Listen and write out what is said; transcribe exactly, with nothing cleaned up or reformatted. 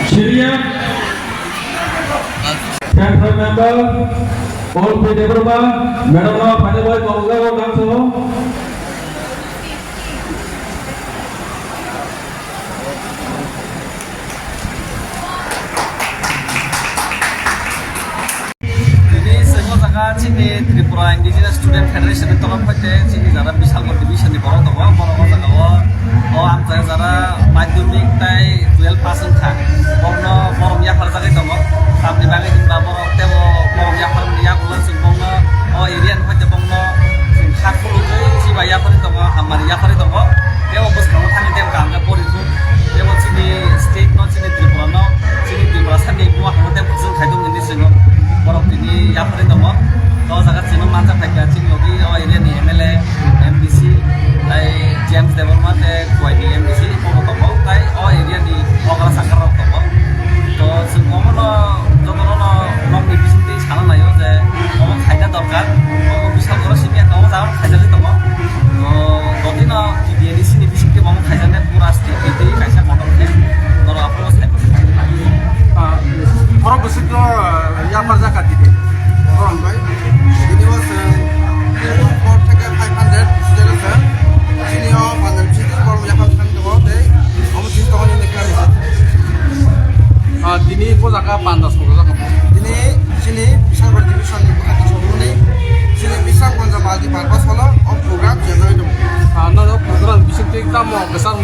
Syria, Central Member, Olpi Debbarma, Madam no final bai kok jago dance o. Tini sengmo jaga chini Tripura Indigenous Student Federation ni torof hoite chini jara Bisalpur division ni borok tongo, borok o jaga o, o amchai jara madhyamik tai twelve pass wngkha, borokno borom yapharjagwi tongo, tamni bagwi hinba borok tebo borom yapharmani yagulo chwng bongno o area ni hoite bongno chwng kha khulugwi chiba yapharwi tongo, hammani yapharwi tongo, tebo bwskango thangwi tebo kaham khe pori thung, tebo chini state no, chini Tripura no, chini Tripura sani buma hwnwi tei bwswng khaidung hinwi chwng borok tini yapharwi tongo. O jaga chwngno manjak phaikha chini logi o area ni M L A, M D C, tai James Debbarma tei Kuwai ni M D C bobo tongo, tai o area ni okra sakar rok tongo. To chwng omono jotono no nokni bisingtwi sana naio je omo khaina dorkar, omo bisal goro simi ang omo jaga khaijagwi tongo. To totino T D A D C ni bisingtwi omo khaijaknai pura state ni twi kaisa kotor khe norok aphuru sai. Ah, borok bwswk no, ah, yapharjak kha tini. Borok bai. Tini o chwng four theke five hundred student o chwng. Chini o panjab chini borok yaphar thang tongo tei omo chini tongo nini khlai. Ah, tini ko jaga panda sokjak. Tini chini Biswanath division ni bwkhak ni sokmani chini Biswanath Gonja multi purpose hall o o program chengjagwi tongo. Ah, no, no, program bising twi tamo kwchang